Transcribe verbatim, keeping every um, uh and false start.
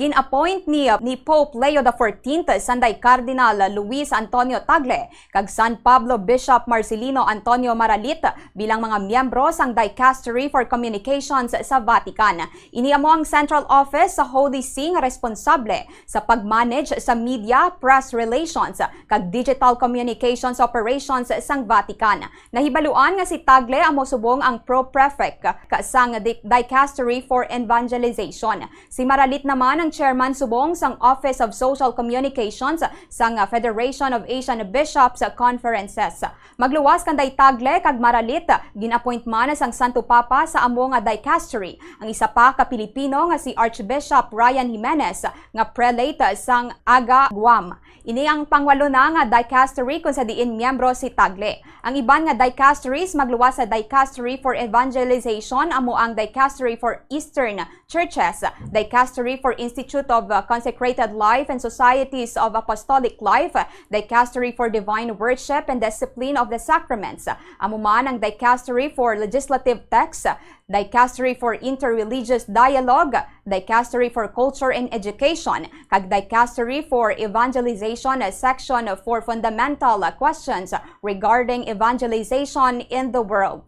Gin-appoint ni, ni Pope Leo the fourteenth Sunday Cardinal Luis Antonio Tagle kag San Pablo Bishop Marcelino Antonio Maralit bilang mga miyembro sang Dicastery for Communications sa Vatican. Ini amo ang central office sa Holy See nga responsable sa pag-manage sa media, press relations, kag digital communications operations sang Vatican. Nahibaluan nga si Tagle amo subong ang pro-prefect ka sang di-, Dicastery for Evangelization. Si Maralit naman ang chairman subong sang Office of Social Communications sang Federation of Asian Bishops Conferences. Magluwas kanday Tagle kag Maralit, gin-appoint man sang Santo Papa sa amo nga dicastery ang isa pa ka Pilipino nga si Archbishop Ryan Jimenez nga prelate sang Aga Guam. Ini ang pangwalo na nga dicastery kung sa diin miyembro si Tagle. Ang iban nga dicasteries magluwas sa Dicastery for Evangelization amo ang Dicastery for Eastern Churches, Dicastery for Institute of uh, Consecrated Life and Societies of Apostolic Life, Dicastery for Divine Worship and Discipline of the Sacraments, amo man ang Dicastery for Legislative Texts, Dicastery for Interreligious Dialogue, Dicastery for Culture and Education, kag Dicastery for Evangelization Section for Fundamental Questions Regarding Evangelization in the World.